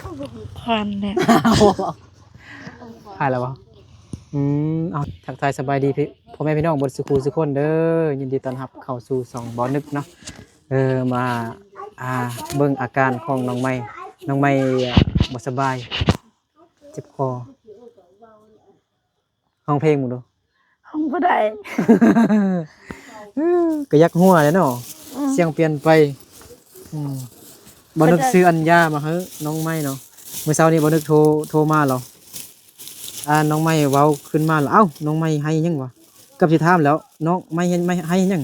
ຄວັນແຫຼະ. ຖ່າຍແລ້ວບໍ່? ອືມ ເອົາ ທັກທາຍສະບາຍດີພີ່ ພໍ່ແມ່ພີ່ນ້ອງເບິດສູ່ຄູ່ສູ່ຄົນເດີ. ຍິນດີຕ້ອນຮັບເຂົ້າສູ່ຊ່ອງບໍ່ນຶກເນາະ. ເອີ ມາ ອ່າ ເບິ່ງອາການຂອງນ້ອງໃໝ່. ນ້ອງໃໝ່ ອ່າ ບໍ່ສະບາຍ ເຈັບຄໍ. ຮ້ອງເພງເບິ່ງດູ. ຮ້ອງບໍ່ໄດ້. ກໍຢາກຫົວແຫຼະເນາະ. ອືມ ສຽງປ່ຽນໄປ. ອືມ ບໍ່ນຶກ ເປັນໃດ? ຊື້ອັນຢາມາໃຫ້ນ້ອງໃໝ່ເນາະ. ມື້ເຊົ້ານີ້ບໍ່ນຶກໂທ ໂທມາລາວ. ອ່າ ນ້ອງໃໝ່ເວົ້າຂຶ້ນມາລາວ. ເອົ້າ ນ້ອງໃໝ່ໄຫ້ຫຍັງວະ? ເກືອບຊິຖາມແລ້ວ ນ້ອງໃໝ່ໄຫ້ຫຍັງ?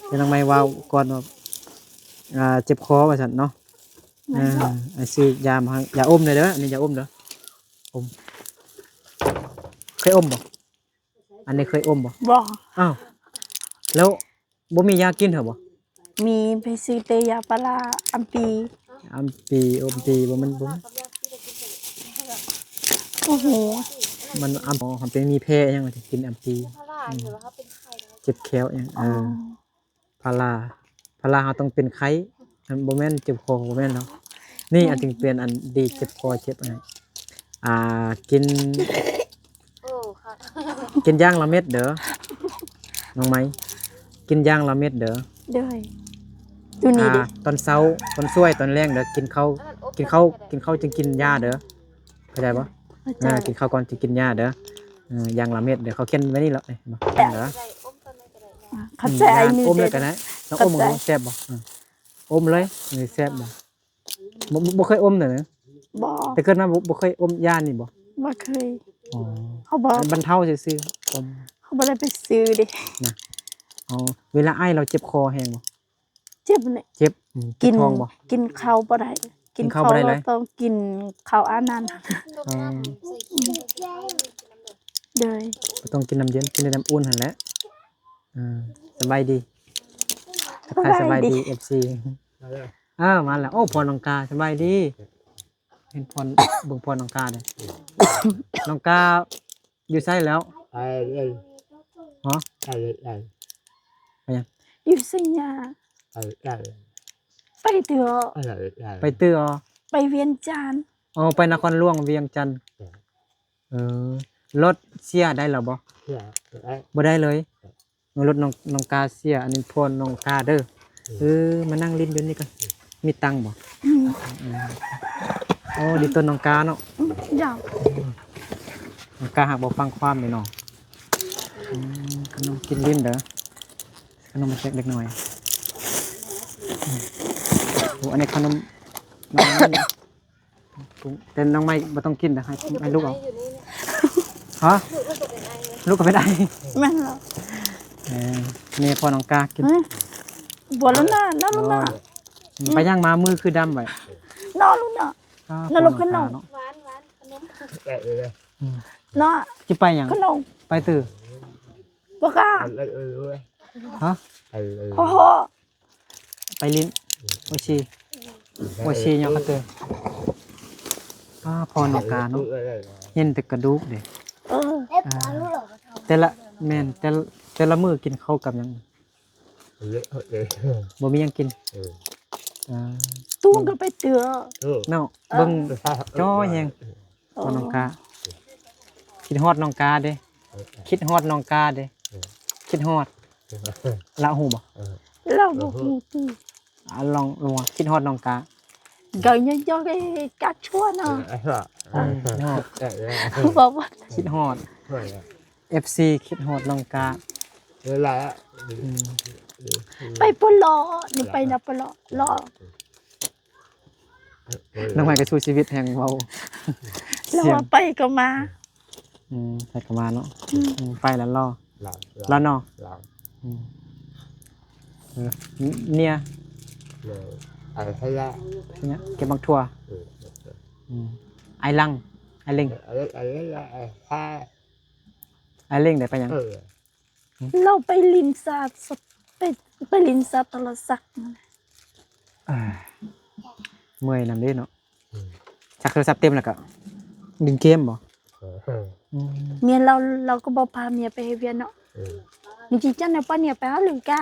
ແຕ່ນ້ອງໃໝ່ເວົ້າກ່ອນວ່າ ອ່າ ເຈັບຄໍວ່າຊັ້ນເນາະ. ແມ່ນບໍ່? ເອີ ອ້າຍຊື້ຢາມາໃຫ້ ຢາອົມແດ່ເດີ. ອັນນີ້ຢາອົມເດີ. ອົມ ເຄີຍອົມບໍ່? ອັນນີ້ເຄີຍອົມບໍ່? ບໍ່. ອ້າວ ແລ້ວບໍ່ມີຢາກິນເຫີບໍ່? ມີ ໄປຊື້ແຕ່ຢາພາລາ ອຳປີ. ອຳປີ ອົມປີ ບໍ່ແມ່ນ ບໍ່ແມ່ນ. ໂອ້ໂຫ ມັນອຳ ມັນເປັນມີແພ້ຫຍັງ ກິນອຳປີ. ອືມ ເຈັບແຂ້ວຫຍັງ. ອໍ ເອີ ພາລາ ພາລາເຮົາຕ້ອງເປັນໄຂ້ ອັນ ບໍ່ແມ່ນເຈັບຄໍ ບໍ່ແມ່ນດອກ. ນີ້ ອືມ ອັນຈຶ່ງເປັນອັນດີ ເຈັບຄໍເຈັບອັນນັ້ນ ອ່າ ກິນ ກິນຢ່າງລະເມັດເດີ ນ້ອງໃໝ່ ກິນຢ່າງລະເມັດເດີ. ໂດຍ ໂຕນີ້ເດ ອ່າ ຕອນເຊົ້າ ຕອນສວຍ ຕອນແລງເດີ ກິນເຂົ້າ ກິນເຂົ້າ ກິນເຂົ້າຈຶ່ງກິນຢາເດີ. ເຂົ້າໃຈບໍ່? ເຂົ້າໃຈ. ເອີ ກິນເຂົ້າກ່ອນຈຶ່ງກິນຢາເດີ. ເອີ ຢ່າງລະເມັດເດີ ເຂົາຂຽນໄວ້ນີ້ແຫຼະ ເຫັນບໍ່? ເຫັນບໍ່? ອ່າ ເຂົ້າໃຈ. ອືມ ອັນນີ້ ອົມເລີຍກໍໄດ້ ລອງອົມເບິ່ງດູ ແຊບບໍ່? ເອີ ອົມເລີຍ. ເອີ ແຊບບໍ່? ບໍ່ ບໍ່ເຄີຍອົມເດີ. ບໍ່ ແຕ່ເກີດມາບໍ່ ບໍ່ເຄີຍອົມຢານີ້ບໍ່? ບໍ່ເຄີຍ. ອໍ ເຮົາບໍ່ ບັນເທົາຊື່ໆ ອົມ ເຮົາບໍ່ໄດ້ໄປຊື້ເດ້ນະ. ອໍ ເວລາອ້າຍລາວເຈັບຄໍແຮງບໍ່? ເຈັບແຫຼະ ເຈັບ. ອືມ ກິນ ເຈັບທ້ອງບໍ່? ກິນເຂົ້າບໍ່ໄດ້ ກິນເຂົ້າບໍ່ໄດ້ເລີຍ ຕ້ອງກິນເຂົ້າອັນນັ້ນ. ອໍ ໂດຍ ບໍ່ຕ້ອງກິນນ້ຳເຢັນ ກິນແຕ່ນ້ຳອຸ່ນຫັ້ນແຫຼະ. ເອີ ສະບາຍດີ ທັກທາຍສະບາຍດີ ສະບາຍດີ ເອັຟຊີ. ເອີ ມາແລ້ວ. ໂອ້ ພໍ່ນ້ອງກາ ສະບາຍດີ. ເຫັນພໍ່ ເບິ່ງພໍ່ນ້ອງກາເດ້. ນ້ອງກາ ຢູ່ໃສແລ້ວ? ໄປເລີຍ. ຮະ? ໄປເລີຍ. ໄປຫຍັງ? ຢູ່ໄສຍາ? ໄປເລີຍ. ໄປເທື່ອ. ໄປເລີຍ. ໄປເທື່ອ. ໄປວຽງຈັນ. ອໍ ໄປນະຄອນຫຼວງວຽງຈັນ. ເອີ ລົດເສຍໄດ້ແລ້ວບໍ່? ເສຍ ບໍ່ໄດ້ ບໍ່ໄດ້ເລີຍ. ເອີ ລົດນ້ອງ ນ້ອງກາເສຍ. ອັນນີ້ພໍ່ນ້ອງກາເດີ. ເອີ ມານັ່ງຫຼິ້ນຢູ່ນີ້ກ່ອນ. ມີຕັງບໍ່? ອືມ ໂອ້ ດີຕົວນ້ອງກາເນາະ. ອືມ ຢາກ ນ້ອງກາຫາກບໍ່ຟັງຄວາມເດ້ນ້ອງ. ອືມ ຂະໜົມກິນຫຼິ້ນເດີ ຂະໜົມມາແຈກເດັກນ້ອຍ. ອືມ ໂອ້ ອັນນີ້ຂະໜົມ ແຕ່ນ້ອງໃໝ່ບໍ່ຕ້ອງກິນນະ ໃຫ້ ໃຫ້ລູກເອົາ. ຮະ? ລູກກໍເປັນໄອ. ແມ່ນແລ້ວ. ເອີ ແມ່ພໍ່ນ້ອງກາກິນ. ບໍ່ແລ້ວນະ ນອນແລ້ວນະ. ໄປຫຍັງມາ ມືຄືດຳໄວ້? ນອນແລ້ວນະ. ນອນແລ້ວຂະໜົມ. ຫວານໆ ຂະໜົມ. ເນາະ ຊິໄປຫຍັງ? ຂະໜົມ. ໄປຕື່. ບໍ່ກ້າ. ຮະ? ໂອ້ໂຫ ໄປຫຼິ້ນ. ໂອຊິ ໂອຊິຍອກກະເຕີ. ອ້າ ພໍ່ນ້ອງກາເນາະ ເຫັນແຕ່ກະດູກເດ້. ເອີ ອ່າ ແຕ່ລະ ແມ່ນ ແຕ່ ແຕ່ລະມື້ກິນເຂົ້າກັບຫຍັງ? ບໍ່ມີຫຍັງກິນ. ເອີ ອ່າ ຕູນກໍໄປເຕືອ. ເອີ ເນາະ ເບິ່ງຈໍແຮງ. ພໍ່ນ້ອງກາ ຄິດຮອດນ້ອງກາເດ້ ຄິດຮອດນ້ອງກາເດ້ ຄິດຮອດ. ລາວຮູ້ບໍ່? ລາວບໍ່ຮູ້ຕິ. ອ່າ ລອງ ລອງວ່າ ຄິດຮອດນ້ອງກາ. ກະຍັງຢອກ ກະຊວນເນາະ. ອືມ ຄິດຮອດ ບອກວ່າ ຄິດຮອດ. ເອັຟຊີ ຄິດຮອດນ້ອງກາ. ອືມ ໄປປົວເລາະ ນີ້ໄປນະປົວເລາະ ເລາະ. ນ້ອງໃໝ່ກໍສູ້ຊີວິດແຮງເວົ້າ. ແລ້ວວ່າໄປກໍມາ. ອືມ ໄປກໍມາເນາະ. ອືມ ອືມ ໄປແລ້ວລໍ ລໍ ລໍນໍ. ອືມ ເອີ ເນຍ ເນຍ ເກັບໝາກຖົ່ວ. ອືມ ໄອລັງ ໄອເລັງ ໄອເລັງ ໄອເລັງ ໄອເລັງ ໄອເລັງໄດ້ໄປຫຍັງ? ເອີ ລາວໄປຫຼິ້ນສາ ໄປ ໄປຫຼິ້ນສາໂທລະສັບ. ເອີ ເມື່ອຍນຳເດ້ເນາະ. ອືມ ຊັກໂທລະສັບເຕັມແລ້ວກໍຫຼິ້ນເກມບໍ? ເອີ ອືມ ເມຍລາວ ລາວກໍບໍ່ພາເມຍໄປເຮັດວຽກເນາະ. ເອີ ນີ້ຈິຈັນນະ ປ້າເມຍໄປຫາເລີຍກະ.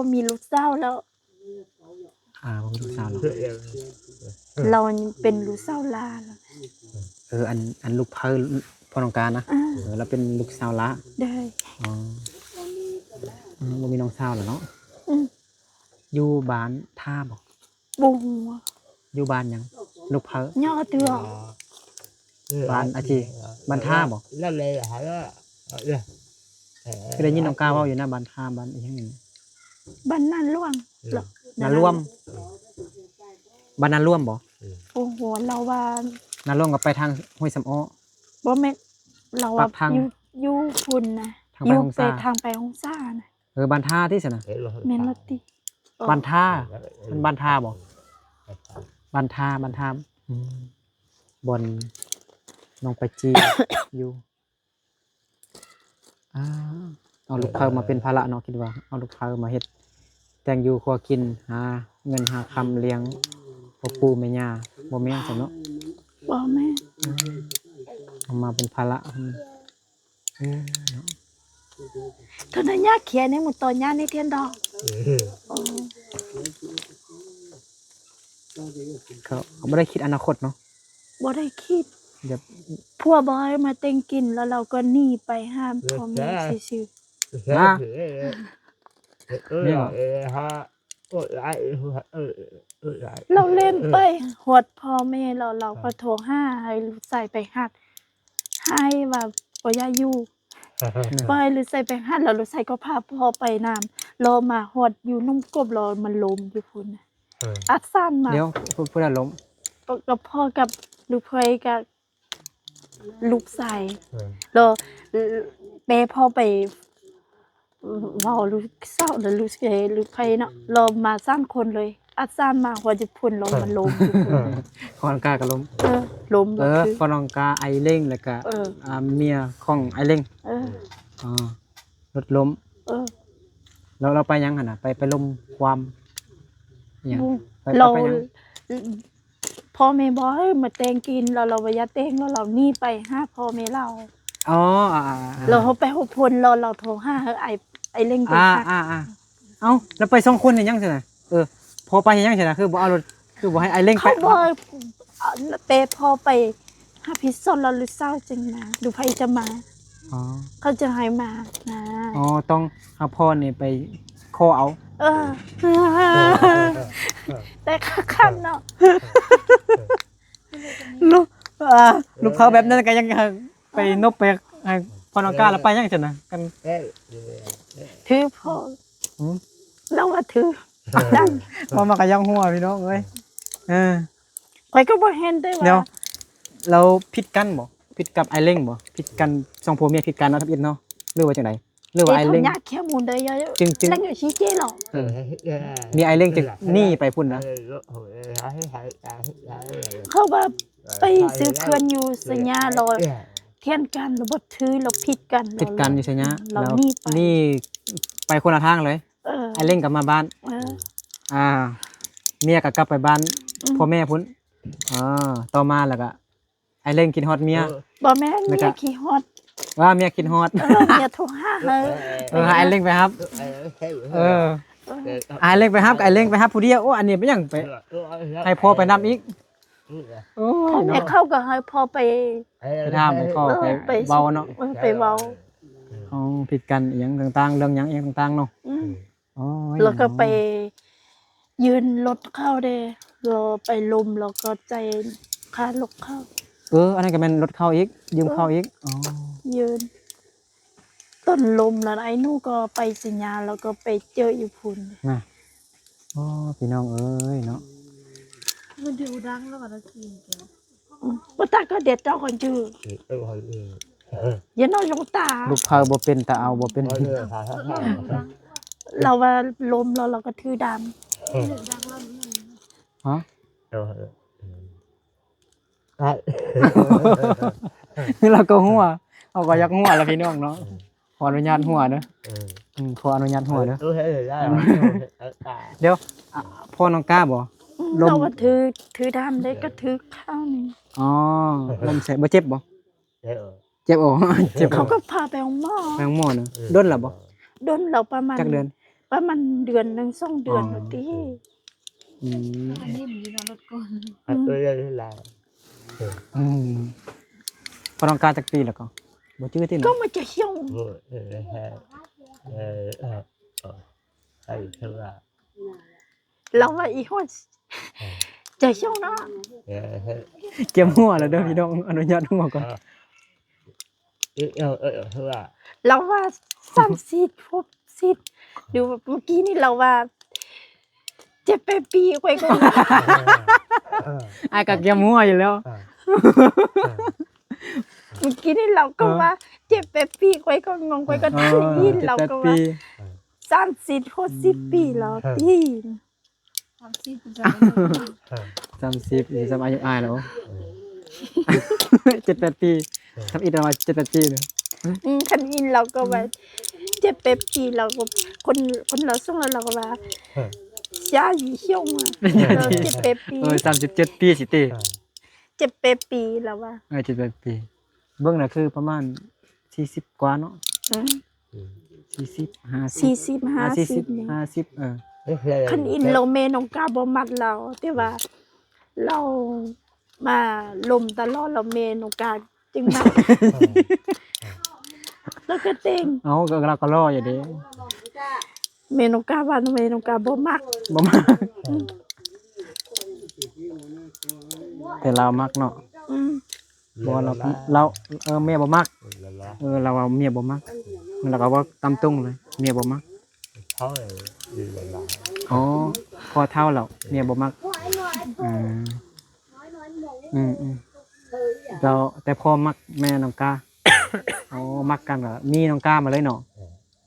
ມີລູກສາວແລ້ວ. ອ່າ ບໍ່ມີລູກສາວແລ້ວ. ລາວເປັນລູກສາວຫຼ້າແລ້ວ. ເອີ ອັນ ອັນລູກໃພ້ພໍ່ນ້ອງການນະ. ເອີ ລາວເປັນລູກສາວຫຼ້າ. ໂດຍ. ອໍ ອືມ ບໍ່ມີນ້ອງສາວແລ້ວເນາະ. ອືມ. ຢູ່ບ້ານທ່າບໍ່? ບໍ່ຮູ້. ຢູ່ບ້ານຫຍັງ? ລູກເພີ ຍໍເທື່ອ ບ້ານອາຈີ ບ້ານທ່າບໍ່? ຄືໄດ້ຍິນນ້ອງກ້າເວົ້າຢູ່ນະ ບ້ານທ່າ ບ້ານອີ່ຫຍັງນີ້ ບ້ານນາຫຼວງ ນາລວມ ບ້ານນາລວມບໍ່? ໂອ້ໂຫ ລາວວ່າ ນາລວມກໍໄປທາງຫ້ວຍສຳເອາະ ບໍ່ແມ່ນ ລາວວ່າ ຢູ່ ຢູ່ພຸ້ນນະ ທາງໄປຫົງສາ ຢູ່ໄປທາງໄປຫົງສານະ ເອີ ບ້ານທ່າຕິຊັ້ນນະ ແມ່ນລະຕິ ບ້ານທ່າ ມັນບ້ານທ່າບໍ່? ບ້ານທ່າ ບ້ານທ່າ ອືມ ບ່ອນນ້ອງໄປຈີ່ຢູ່ ອ່າ ເອົາລູກເພີມາເປັນພາລະເນາະ ຄິດວ່າເອົາລູກເພີມາເຮັດແຕ່ງຢູ່ຄົວກິນ ຫາເງິນຫາຄຳລ້ຽງພໍ່ປູ່ແມ່ຍ່າ ບໍ່ແມ່ນຊັ້ນເນາະ ບໍ່ແມ່ນ ເອົາມາເປັນພາລະ ອືມ ເອີ ເນາະ ເທົ່ານັ້ນຍາເຂຍໃນໝູ່ຕໍ່ຍາໃນທຽນດອກ ເອີ ເຂົາ ເຂົາບໍ່ໄດ້ຄິດອະນາຄົດເນາະ ບໍ່ໄດ້ຄິດ ແບບ ຜົວບໍ່ໃຫ້ມາແຕ່ງກິນ ແລ້ວລາວກໍໜີໄປຫາພໍ່ແມ່ຊື່ໆ ຮະ ລາວແລ່ນໄປຮອດພໍ່ແມ່ລາວ ລາວກໍໂທຫາໃຫ້ລູກຊາຍໄປຮັບ ໃຫ້ວ່າບໍ່ຢາກຢູ່ ບໍ່ໃຫ້ລູກຊາຍໄປຮັບ ແລ້ວລູກຊາຍກໍພາພໍ່ໄປນຳ ລາວມາຮອດຢູ່ໜຸ່ມກົບ ລາວມາລົ້ມຢູ່ພຸ້ນ ເອີ ອັດສານມາ ດຽວ ຜູ້ ຜູ້ໃດລົ້ມ? ກໍ ກໍພໍ່ກັບລູກເຂີຍກັບ ລູກຊາຍ ເອີ ແລ້ວແມ່ພໍ່ໄປເວົ້າລູກສາວ ແລ້ວລູກເຂີຍ ລູກໃຜເນາະ ລາວມາສາມຄົນເລີຍ ອັດສານມາຮອດຢູ່ພຸ້ນ ລາວມາລົ້ມຢູ່ພຸ້ນ ພໍ່ນ້ອງກ້າກໍລົ້ມ ເອີ ລົ້ມ ເອີ ລາວຄື ພໍ່ນ້ອງກ້າ ອ້າຍເຫຼັ້ງ ແລ້ວກໍ ເອີ ອ່າ ເມຍຂອງອ້າຍເຫຼັ້ງ ເອີ ອໍ ລົດລົ້ມ ເອີ ແລ້ວ ແລ້ວໄປຫຍັງຫັ້ນນະ? ໄປ ໄປລົມຄວາມຫຍັງ? ບໍ່ ໄປ ລາວ ໄປຫຍັງ? ພໍ່ແມ່ບໍ່ໃຫ້ມາແຕ່ງກິນ ແລ້ວລາວບໍ່ຢາກແຕ່ງ ແລ້ວລາວໜີໄປຫາພໍ່ແມ່ລາວ ອໍ ອ່າໆໆ ແລ້ວເຮົາໄປຮອດພຸ້ນ ແລ້ວລາວໂທຫາໃຫ້ອ້າຍ ອ້າຍເຫຼັ້ງໄປ ອ່າ ຫາ ອ່າໆ ເອົ້າ ແລ້ວໄປສອງຄົນເຮັດຫຍັງຊັ້ນນະ? ເອີ ພໍ່ໄປເຮັດຫຍັງຊັ້ນນະ? ຄືບໍ່ເອົາລົດ ຄືບໍ່ໃຫ້ອ້າຍເຫຼັ້ງໄປ? ເຂົາບໍ່ ແຕ່ພໍ່ໄປຮັບຜິດຊອບ ແລ້ວລູກສາວຈຶ່ງມາ ລູກໃຜຈະມາ ອໍ ເຂົາຈະໃຫ້ມານະ ອໍ ຕ້ອງໃຫ້ພໍ່ນີ້ໄປຂໍເອົາ ເອີ ແຕ່ຄັກໆເນາະ ລູກ ອ່າ ລູກເຂົາແບບນັ້ນກໍຍັງ ໄປນົບໄປໃຫ້ພໍ່ນ້ອງກ້າ ແລ້ວໄປຫຍັງຊັ້ນນະ? ກັນ ຖືພໍ່ ຫືມ ລາວວ່າຖື ເວົ້າມາກໍຢາກຫົວພີ່ນ້ອງເອີຍ ເອີ ຂ້ອຍກໍບໍ່ເຫັນໄດ້ວ່າ ດຽວ ລາວຜິດກັນບໍ່? ຜິດກັບອ້າຍເຫຼັ້ງບໍ່? ຜິດກັນສອງຜົວເມຍ ຜິດກັນເນາະ ທຳອິດເນາະ ຫຼືວ່າຈັ່ງໃດ? ຫຼືວ່າອ້າຍເຫຼັ້ງ ເຮັດໃຫ້ຍາກແຄ່ໝູ່ເດີ ເອີ ຈຶ່ງ ຈຶ່ງ ເຫຼັ້ງຢູ່ຊີ້ເຈຫຼໍ ເອີ ມີອ້າຍເຫຼັ້ງຈຶ່ງໜີໄປພຸ້ນນະ ເຂົາວ່າໄປຊື້ເຄື່ອນຢູ່ໄຊຍະ ແລ້ວຖຽງກັນ ແລ້ວບໍ່ຖື ແລ້ວຜິດກັນ ຜິດກັນຢູ່ໄຊຍະ ແລ້ວໜີໄປ ໜີໄປຄົນລະທາງເລີຍ ເອີ ອ້າຍເຫຼັ້ງກໍມາບ້ານ ເອີ ອ່າ ເມຍກໍກັບໄປບ້ານ ອືມ ພໍ່ແມ່ພຸ້ນ ອໍ ຕໍ່ມາແລ້ວກໍ ອ້າຍເຫຼັ້ງຄິດຮອດເມຍ ເອີ ບໍ່ແມ່ນ ແລ້ວກໍ ເມຍຄິດຮອດ ວ່າເມຍຄິດຮອດ ເອີ ເມຍໂທຫາໃຫ້ ເອີ ໃຫ້ອ້າຍເຫຼັ້ງໄປຮັບ ເອີ ເອີ ເອີ ອ້າຍເຫຼັ້ງໄປຮັບ ອ້າຍເຫຼັ້ງໄປຮັບຜູ້ດຽວ ໂອ້ ອັນນີ້ເປັນຫຍັງໄປ ເອີ ເອີ ໃຫ້ພໍ່ໄປນຳອີກ ໂອ້ຍ ພໍ່ແມ່ເນາະ ເຂົາກໍໃຫ້ພໍ່ໄປ ໄປຖາມ ໄປຂໍ ເອີ ໄປ ໄປເວົ້າເນາະ ເອີ ໄປເວົ້າ ອໍ ຜິດກັນອີ່ຫຍັງຕ່າງໆ ເລື່ອງຫຍັງອີ່ຫຍັງຕ່າງໆເນາະ ອືມ ໂອ້ຍ ແລ້ວກໍໄປຢືມລົດເຂົາເດ້ ແລ້ວໄປລົມ ແລ້ວກໍຈ່າຍຄ່າລົດເຂົາ ເອີ ອັນນັ້ນກໍແມ່ນລົດເຂົາອີກ ຢືມເຂົາອີກ ອໍ ຢືມ ຕອນລົມແລ້ວ ອ້າຍໜູກໍໄປໄຊຍະ ແລ້ວກໍໄປເຈີຢູ່ພຸ້ນນະ ໂອ້ ພີ່ນ້ອງເອີຍເນາະ ມັນເດີດັງແລ້ວວ່າລະກິນແກ ອືມ ບໍ່ຕາກໍເດັດເຈົ້າຄົນຈື່ ເອີ ເອີ ເອີ ຢ່ານ້ອຍລົງຕາ ລູກເຜີບໍ່ເປັນ ຕາເອົາບໍ່ເປັນ ເອີ ເອີ ລາວວ່າລົມແລ້ວ ລາວກໍຖືດາມ ຮະ ເອີ ເອີ ລາວກໍຫົວ ເຮົາກໍຢາກຫົວລະພີ່ນ້ອງເນາະ ເອີ ຂໍອະນຸຍາດຫົວເດີ ເອີ ອືມ ຂໍອະນຸຍາດຫົວເດີ ເອີ ເອີ ດຽວ ອາ ພໍ່ນ້ອງກ້າບໍ່ ອືມ ລົມ ລາວວ່າຖື ຖືດາມເດ້ ກໍຖືເຂົ້ານີ້ ອໍ ລົມໃສ່ ບໍ່ເຈັບບໍ່? ເຈັບ ເຈັບ ອໍ ເຈັບເຂົ້າ ເຂົາກໍພາໄປໂຮງໝໍ ໄປໂຮງໝໍນະ ເອີ ດົນແລ້ວບໍ່? ດົນແລ້ວ ປະມານ ຈັກເດືອນ? ປະມານເດືອນໜຶ່ງສອງເດືອນ ອໍ ແລ້ວຕິ ອືມ ອັນນີ້ມັນຢູ່ໃນລົດກ່ອນ ອືມ ອືມ ພໍ່ນ້ອງກ້າຈັກປີແລ້ວກໍ ບໍ່ຈື່ຕິເນາະ ກໍມາຈະຮຽວ ເອີ ເອີ ເອີ ເອີ ລາວວ່າອີໂຮດ ເອີ ຈະຊົງເນາະ ເອີ ກຽມຫົວແລ້ວເດີພີ່ນ້ອງ ອະນຸຍາດຫົວກ່ອນ ເອີ ເອີ ເອີ ເອີ ລາວວ່າສາມສິບ ຫົກສິບ ຫຼືວ່າເມື່ອກີ້ນີ້ລາວວ່າ ເຈັດແປດປີຂ້ອຍກໍ ເອີ ອ້າຍກໍກຽມຫົວຢູ່ແລ້ວ ເອີ ເມື່ອກີ້ນີ້ລາວກໍວ່າ ເອີ ເຈັດແປດປີ ຂ້ອຍກໍງົງ ຂ້ອຍກໍໄດ້ຍິນ ເອີ ລາວກໍວ່າ ເຈັດແປດປີ ສາມສິບ ຫົກສິບປີແລ້ວ ເອີ ຕິ ສາມສິບ ສາມສິບ ສ່ຳອາຍຸອ້າຍແລ້ວ ເຈັດແປດປີ ເອີ ສ່ຳອີກແລ້ວວ່າເຈັດແປດປີເນາະ ອືມ ຄັນອີກລາວກໍວ່າເຈັດແປດປີ ລາວກໍ ຄົນ ຄົນລາວສົ່ງແລ້ວ ລາວກໍວ່າ ເອີ ຊາວສອງ ອະ ເອີ ເຈັດແປດປີ ເອີ ສາມສິບເຈັດປີຊິຕິ ເອີ ເຈັດແປດປີລາວວ່າ ເອີ ເຈັດແປດປີ ເບິ່ງນະຄືປະມານສີ່ສິບກວ່າເນາະ ອືມ ອືມ ສີ່ສິບ ຫ້າສິບ ສີ່ສິບ ຫ້າສິບ ຫ້າສິບ ເອີ ຄັນອີກລາວແມ່ນ້ອງກາບໍ່ມັກລາວ ແຕ່ວ່າລາວມາລົມຕະຫຼອດ ລາວແມ່ນ້ອງກາຈຶ່ງມັກ ລາວກໍເຕັງ ເອົ້າ ກໍລາວກໍຫຼໍ່ຢູ່ເດ້ ແມ່ນ້ອງກາວ່າແມ່ນ້ອງກາບໍ່ມັກ ບໍ່ມັກ ອືມ ແຕ່ລາວມັກເນາະ ອືມ ບໍ່ ລາວ ລາວ ເອີ ເມຍບໍ່ມັກ ເອີ ລາວວ່າເມຍບໍ່ມັກ ລາວກໍເວົ້າຕາມຕົງເລີຍ ເມຍບໍ່ມັກ ເຖົ້າ ອໍ ພໍເຖົ້າແລ້ວ ເມຍບໍ່ມັກ ອືມ ອືມ ອືມ ແລ້ວແຕ່ພໍ່ມັກແມ່ນ້ອງກາ ອໍ ມັກກັນກໍມີນ້ອງກາມາເລີຍເນາະ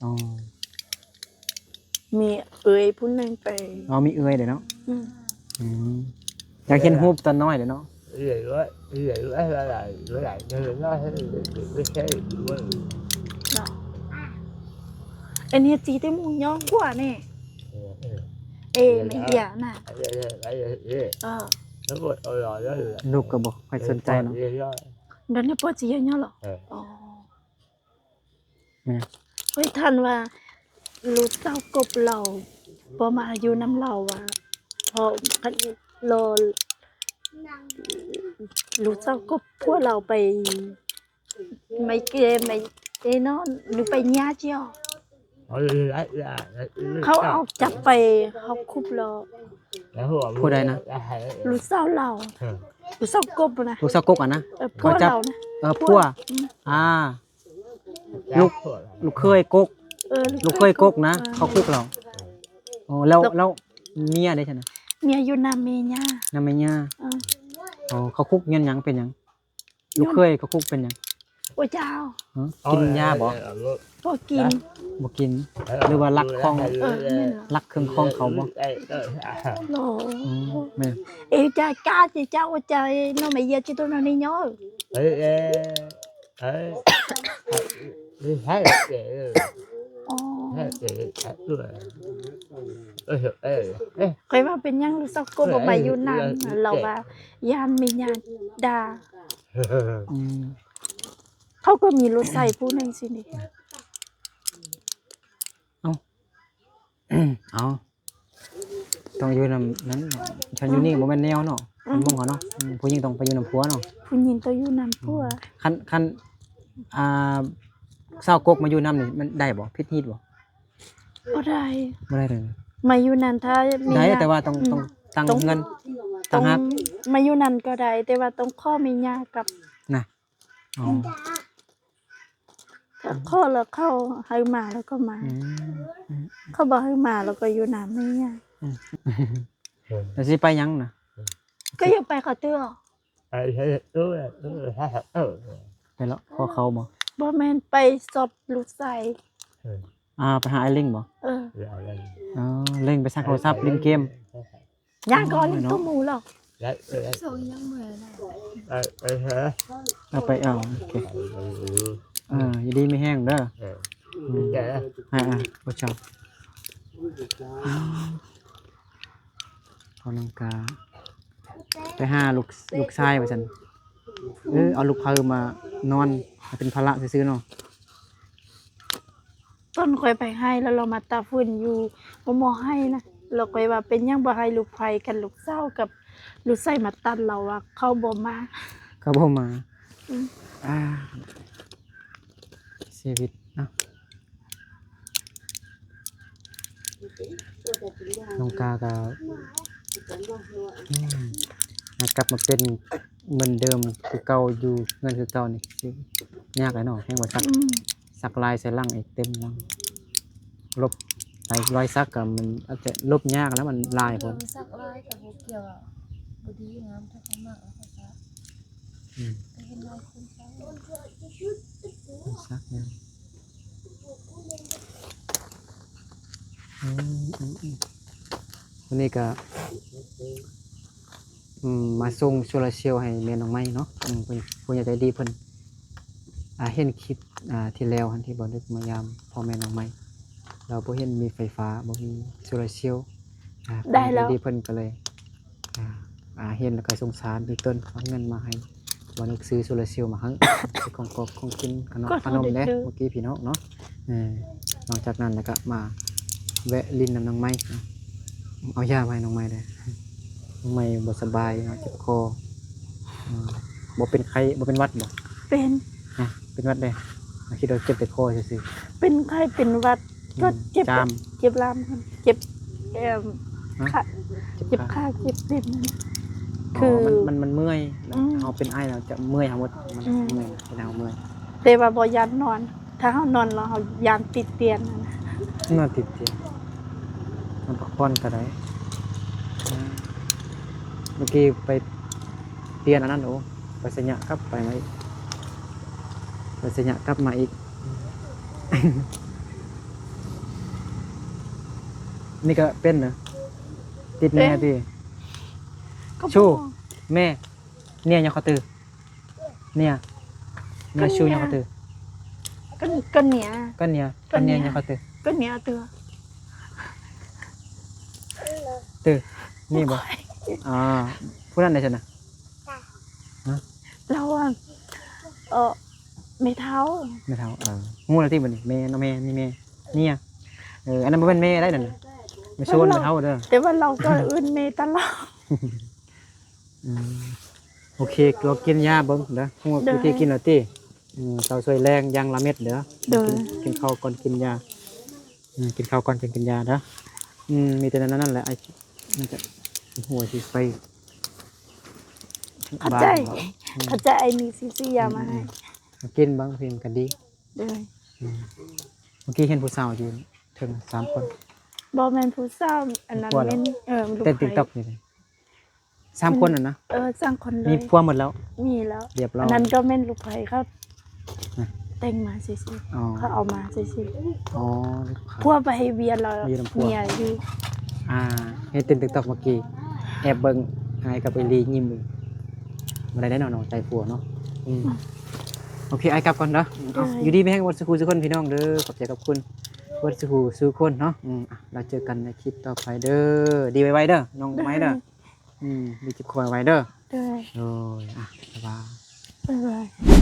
ເອີ ອໍ ມີເອື້ອຍຜູ້ໜຶ່ງໄປ ອໍ ມີເອື້ອຍເດ້ເນາະ ອືມ ອືມ ຢາກເຫັນຮູບຕອນນ້ອຍເດ້ເນາະ ເນາະ ອັນນີ້ຈີແຕ່ໝູຍ້ອງກວ່ານີ້ ເອ ແມ່ເຫຍນະ ເອີ ລູກກໍບໍ່ຄ່ອຍສົນໃຈເນາະ ດຽວນີ້ປວດຈີເຫຍນະ ອໍ ແມ່ນ ເອີຍ ທ່ານວ່າລູກສາວກົບລາວບໍ່ມາຢູ່ນຳລາວວ່າ ເພາະຄັນລໍລູກສາວກົບຜົວລາວໄປໄມ້ແກ່ໄມ້ເອນອນ ຫຼືໄປຫຍ້າເຈົ້າ ເຂົາເອົາຈັບໄປເຮົາຄຸບລາວ ຜູ້ໃດນະ ລູກສາວລາວ ເອີ ລູກສາວກົບນະ ລູກສາວກົບຫັ້ນນະ ເອີ ຜົວລາວນະ ເອີ ຜົວ ອືມ ອ່າ ລູກ ລູກເຂີຍກົກ ເອີ ລູກເຂີຍກົກນະ ເອີ ເຂົາຄຸກລາວ ອໍ ແລ້ວ ແລ້ວເມຍເດ້ຊັ້ນນະ ເມຍຢູ່ນຳແມ່ຍ່າ ນຳແມ່ຍ່າ ເອີ ອໍ ເຂົາຄຸກຍ້ອນຫຍັງ ເປັນຫຍັງ ລູກເຂີຍເຂົາຄຸກເປັນຫຍັງ ໂອ້ເຈົ້າ ຮະ ກິນຢາບໍ່ ບໍ່ກິນ ບໍ່ກິນ ຫຼືວ່າລັກຂອງ ເອີ ແມ່ນລະ ລັກເຄື່ອງຂອງເຂົາບໍ່ ລໍ ອືມ ແມ່ນ ເອ ຈາກາ ເຈົ້າ ເຈົ້າ ໂອ້ເຈົ້າ ເນາະ ແມ່ເຢຍ ຈິໂຕ ເນາະ ນີ້ເນາະ ເອີ ເອີ ອໍ ຂ້ອຍວ່າເປັນຫຍັງລູກສາວກໍບໍ່ມາຢູ່ນຳ ລາວວ່າຢ້ານແມ່ຍ່າດ່າ ອືມ ເຂົາກໍມີລູກຊາຍຜູ້ໜຶ່ງຊີ້ນີ້ ເອົ້າ ເອົ້າ ຕ້ອງຢູ່ນຳນັ້ນ ຄັນຢູ່ນີ້ບໍ່ແມ່ນແນວເນາະ ອືມ ຄົນມົ້ງເຮົາເນາະ ອືມ ຜູ້ຍິງຕ້ອງໄປຢູ່ນຳຜົວເນາະ ຜູ້ຍິງຕ້ອງຢູ່ນຳຜົວ ອືມ ຄັນ ຄັນ ອ່າ ສາວກົກມາຢູ່ນຳນີ້ມັນໄດ້ບໍ່ ຜິດຮີດບໍ່ ບໍ່ໄດ້ ບໍ່ໄດ້ເລີຍ ມາຢູ່ນັ້ນຖ້າມີ ໄດ້ ແຕ່ວ່າຕ້ອງ ອືມ ຕ້ອງຕັ້ງເຮືອນ ຕ້ອງ ຕ່າງຫາກ ມາຢູ່ນັ້ນກໍໄດ້ ແຕ່ວ່າຕ້ອງຂໍແມ່ຍ່າກັບ ນະ ອໍ ອືມ ຖ້າຂໍແລ້ວເຂົາໃຫ້ມາແລ້ວກໍມາ ອືມ ອືມ ເຂົາບໍ່ໃຫ້ມາແລ້ວກໍຢູ່ນຳແມ່ຍ່າ ອືມ ແລ້ວຊິໄປຫຍັງນະ ກໍຢາກໄປເຂົາເຕີ ໄປເລາະພໍເຂົາບໍ່ ບໍ່ແມ່ນໄປສອບລູກຊາຍ ເອີ ອ່າ ໄປຫາອ້າຍເລັງບໍ່ ເອີ ອໍ ເລັງໄປຊັກໂທລະສັບຫຼິ້ນເກມ ຍ່າງກ່ອນ ເອີ ໂຕໝູເນາະ ເອົາໄປ ເອົາ ໂອເຄ ເອີ ຢູ່ດີມີແຮງເດີ ເອີ ອືມ ອ່າ ອ່າ ໂອເຈົ້າ ພໍ່ນ້ອງກາ ໄປຫາລູກ ລູກຊາຍວ່າຊັ້ນ ເອີ ເອົາລູກເຜີຍມານອນໃຫ້ເປັນພາລະຊື່ໆເນາະ ຕອນຂ້ອຍໄປໄຮ່ແລ້ວລາວມາຕາກຝືນຢູ່ຫົວໝໍໄຮ່ນະ ແລ້ວຂ້ອຍວ່າເປັນຫຍັງບໍ່ໃຫ້ລູກໃຜກັນ ລູກສາວກັບລູກຊາຍມາຕັດ ລາວວ່າເຂົາບໍ່ມາ ເຂົາບໍ່ມາ ອືມ ອ່າ ຊີວິດເນາະ ນ້ອງກາກໍ ອືມ ໃຫ້ກັບມາເປັນເໝືອນເດີມຄືເກົ່າ ຢູ່ເຮືອນຄືເກົ່ານີ້ ຊິຍາກແຫຼະເນາະ ແຮງວ່າສັກ ອືມ ສັກລາຍໃສ່ຫຼັງອີກເຕັມຫຼັງ ລົບ ລາຍ ລອຍສັກກໍມັນອາດຈະລົບຍາກແລ້ວ ມັນຫຼາຍໂພດ ເອີ ສັກລາຍກໍບໍ່ກ່ຽວ ບໍ່ດີງາມ ຖ້າເຂົາມັກແລ້ວເຂົາສັກ ອືມ ກໍເຫັນຫຼາຍຄົນສັກ ສັກແລ້ວ ອືມ ອືມ ອືມ ວັນນີ້ກໍ ອືມ ມາສົ່ງໂຊລາເຊວໃຫ້ແມ່ນ້ອງໄມ້ເນາະ ອືມ ເພິ່ນ ຜູ້ໃຫຍ່ໃຈດີເພິ່ນ ອ່າ ເຫັນຄລິບ ອ່າ ທີ່ແລ້ວຫັ້ນ ທີ່ບ່າວນຶກມາຢາມພໍ່ແມ່ນ້ອງໄມ້ ລາວບໍ່ເຫັນມີໄຟຟ້າ ບໍ່ມີໂຊລາເຊວ ອ່າ ໄດ້ແລ້ວ ຜູ້ໃຫຍ່ໃຈດີເພິ່ນກໍເລີຍ ອ່າ ອ່າ ເຫັນແລ້ວກໍສົງສານອີ່ຕົນ ເອົາເງິນມາໃຫ້ບ່າວນຶກຊື້ໂຊລາເຊວມາໃຫ້ ຊື້ຂອງກອບຂອງກິນ ຂະໜົມ ຂະໜົມແດ່ ເມື່ອກີ້ພີ່ນ້ອງເນາະ ເອີ ນອກຈາກນັ້ນແລ້ວກໍມາແວະຫຼິ້ນນຳນ້ອງໄມ້ເນາະ ເອົາຢາມາໃຫ້ນ້ອງໄມ້ແດ່ ນ້ອງໄມ້ບໍ່ສະບາຍເນາະ ເຈັບຄໍ ອືມ ບໍ່ເປັນໄຂ້ ບໍ່ເປັນຫວັດບໍ່? ເປັນ ຮະ ເປັນຫວັດເດ້ ຄິດວ່າເຈັບແຕ່ຄໍຊື່ໆ ເປັນໄຂ້ເປັນຫວັດ ອືມ ກໍເຈັບ ຈາມ ເຈັບລາມ ເຈັບ ເອີ່ມ ຮະ? ຂາ ເຈັບຂາ ເຈັບຂາ ເຈັບເຕັມ ອໍ ຄື ມັນ ມັນ ມັນເມື່ອຍ ອືມ ເຮົາເປັນໄອແລ້ວຈະເມື່ອຍເຮົາໝົດ ມັນ ອືມ ເມື່ອຍ ເຮັດໃຫ້ເຮົາເມື່ອຍ ແຕ່ວ່າບໍ່ຢ້ານນອນ ຖ້າເຮົານອນແລ້ວເຮົາຢ້ານຕິດຕຽນຫັ້ນນະ ນອນຕິດຕຽນ ນອນພັກຜ່ອນກໍໄດ້ ເມື່ອກີ້ໄປປ່ຽນອັນນັ້ນ ໂອ້ ໄປໄຊຍະ ກັບໄປມາອີກ ໄປໄຊຍະ ກັບມາອີກ ນີ້ກໍເປັນນະ ຕິດແມ່ຕິ ເປັນ ຊູ ແມ່ ເນຍ ຍາວເຂົ້າຕື່ ເນຍ ເນຍ ຊູ ຍາວເຂົ້າຕື່ ກໍ ກໍເນຍ ກໍເນຍ ກໍເນຍ ຍາວເຂົ້າຕື່ ກໍເນຍເຕີ ຕື່ ນີ້ບໍ່? ອ່າ ຜູ້ນັ້ນໄດ້ຊັ້ນນະ ຮະ? ລາວ ເອີ ແມ່ເຖົ້າ ແມ່ເຖົ້າ ເອີ ຮູ້ແລ້ວຕິບັດນີ້ ແມ່ເນາະ ແມ່ ນີ້ແມ່ ເນຍ ເອີ ອັນນັ້ນບໍ່ແມ່ນແມ່ໄດ໋ນັ້ນນະ ແມ່ຊົນ ແມ່ເຖົ້າເດີ ແຕ່ວ່າລາວກໍເອີ້ນແມ່ຕະຫຼອດ ອືມ ໂອເຄ ລອງກິນຢາເບິ່ງເດີ ຮູ້ ເດີ ວິທີກິນແລ້ວຕິ ອືມ ເຕົ້າຊ່ວຍແລງຢ່າງລະເມັດເດີ ໂດຍ ກິນ ກິນເຂົ້າກ່ອນກິນຢາ ອືມ ກິນເຂົ້າກ່ອນຈຶ່ງກິນຢາເດີ ອືມ ມີແຕ່ນັ້ນນັ້ນແຫຼະ ໄອ້ ມັນຈະ ຫົວຊິໄປ ຂອບໃຈ ບາງເນາະ ອືມ ຂອບໃຈ ໄອ້ມີຊີຊີຢາມາໃຫ້ ອືມ ກິນເບິ່ງ ເພິ່ນກໍດີ ໂດຍ ອືມ ເມື່ອກີ້ເຫັນຜູ້ສາວຢູ່ເທິງສາມຄົນ ບໍ່ແມ່ນຜູ້ສາວ ອັນນັ້ນແມ່ນ ເອີ ລູກໃພ້ ເຕັ້ນຕິກຕັອກຢູ່ນີ້ ສາມຄົນນັ້ນນະ ເອີ ສາມຄົນເລີຍ ມີຜົວໝົດແລ້ວ ມີແລ້ວ ຮຽບຮ້ອຍ ອັນນັ້ນກໍແມ່ນລູກໃພ້ເຂົາ ຮະ ແຕ່ງມາຊື່ໆ ອໍ ເຂົາເອົາມາຊື່ໆ ອໍ ລູກໃພ້ ຜົວໄປເຮັດວຽກແລ້ວ ມາຢູ່ນຳຜົວ ເມຍຢູ່ ອ່າ ເຫັນເຕັ້ນຕິກຕັອກເມື່ອກີ້ ແອບເບິ່ງ ອ້າຍກັບເອລີຍິ້ມຢູ່ ບໍ່ໄດ້ເນາະ ນ້ອງໃຈຜົວເນາະ ອືມ ອືມ ໂອເຄ ອ້າຍກັບກ່ອນເດີ ເອົາ ໂດຍ ຢູ່ດີມີແຮງໝົດສູ່ຄູ່ສູ່ຄົນພີ່ນ້ອງເດີ ຂອບໃຈຂອບຄຸນໝົດສູ່ຄູ່ສູ່ຄົນເນາະ ອືມ ອ່ະ ແລ້ວເຈີກັນໃນຄລິບຕໍ່ໄປເດີ ດີໄວໆເດີ ນ້ອງໄມ້ເດີ ໂດຍ ອືມ ດີເຈັບຄໍໄວເດີ ໂດຍ ໂດຍ ອ່ະ ບາຍບາຍ ບາຍບາຍ.